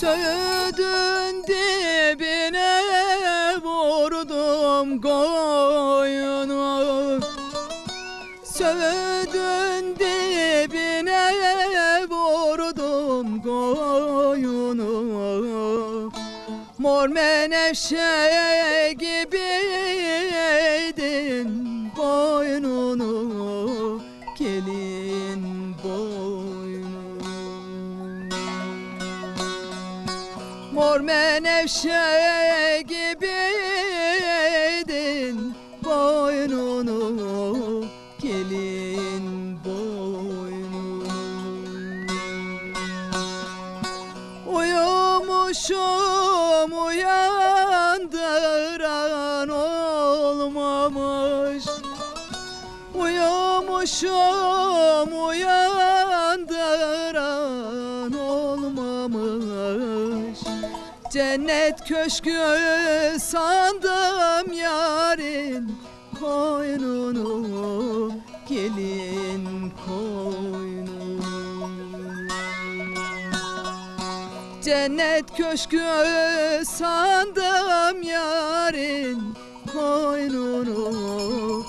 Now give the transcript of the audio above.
Söğüdün dibine vurdum koyunu. Söğüdün dibine vurdum koyunu. Mor menevşe gibiydin boynunu, gelin boynunu. Mor menevşe gibiydin boynunu, gelin boynunu. Uyumuşum uyandıran olmamış. Uyumuşum uyandıran olmamış. Cennet köşkü sandım yarın koynunu, gelin koynunu. Cennet köşkü sandım yarın koynunu,